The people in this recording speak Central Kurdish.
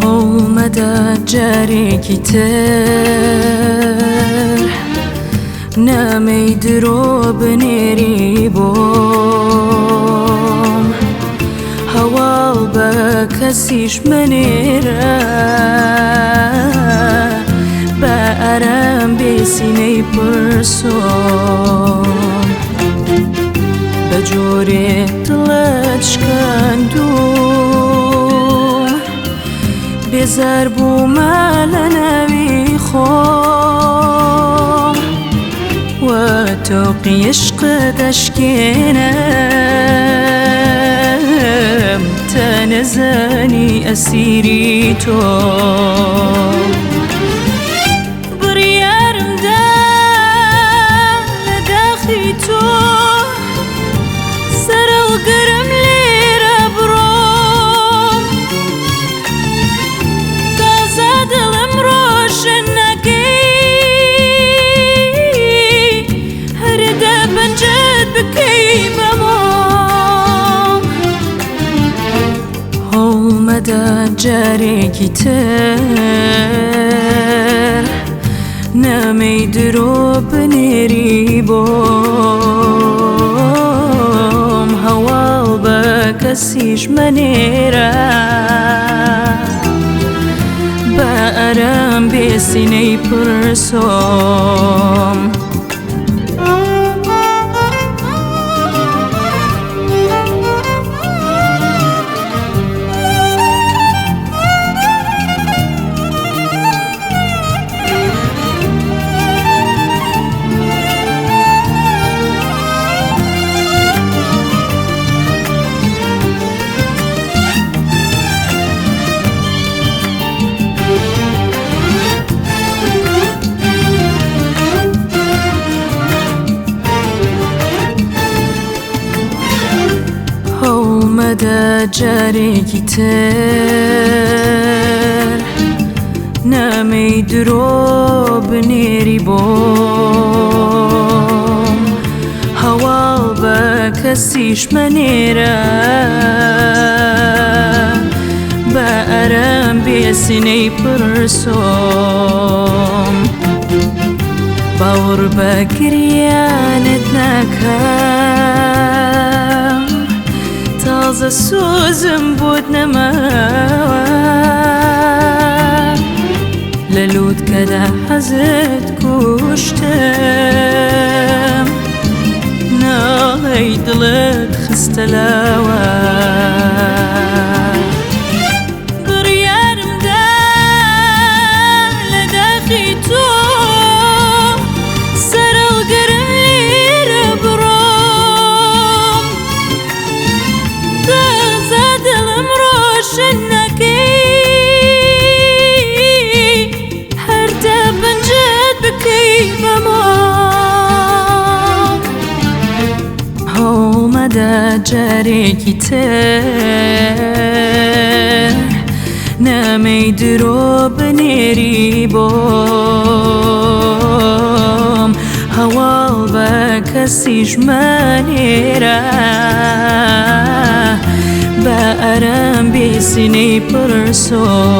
هەوڵمەدە جارێکی تر نامەی درۆ بنێری بۆم، هەواڵ بە کەسیش مەنێرە، بە ئارام بێ سینەی پرسۆم. بە جۆرێ دڵت شکاندووم، بێزار بوومە لە ناوی خۆم، وە تۆقی عشقت ئەشکێنم تا نەزانی ئەسیری تۆ. بڕیارم دا لە داخی تۆ سەرەڵگرم لێرە بڕۆم، تازە دڵم ڕۆشن نەکەی هەر دە پەنجەت بکەی بەمۆم. هەوڵمەدە جارێکی تر نامەی درۆ بنێری بۆم، هەواڵ بە کەسیش مەنێرە، بە ئارام بێ سینەی پرسۆم. هەوڵمەدە جارێکی تر نامەی درۆ بنێری بۆم، هەواڵ بە کەسیش مەنێرە، بە ئارام بێ سینەی پرسۆم. باوەڕ بە گریانت ناکەم، تازە سۆزم بۆت نەماوە، لە لووتکەدا حەزت کوشتم، ناڵەی دڵت خستە لاوە. بڕیارم دا لە داخی تۆ سەرەڵگرم لێرە بڕۆم، تازە دڵم ڕۆشن نەکەی هەر دە پەنجەت بکەی بەمۆم. هەوڵمەدە جارێکی تر نامەی درۆ بنێری بۆم، هەواڵ بە کەسیش مەنێرە، بە ئارام بێ سینەی پرسۆم.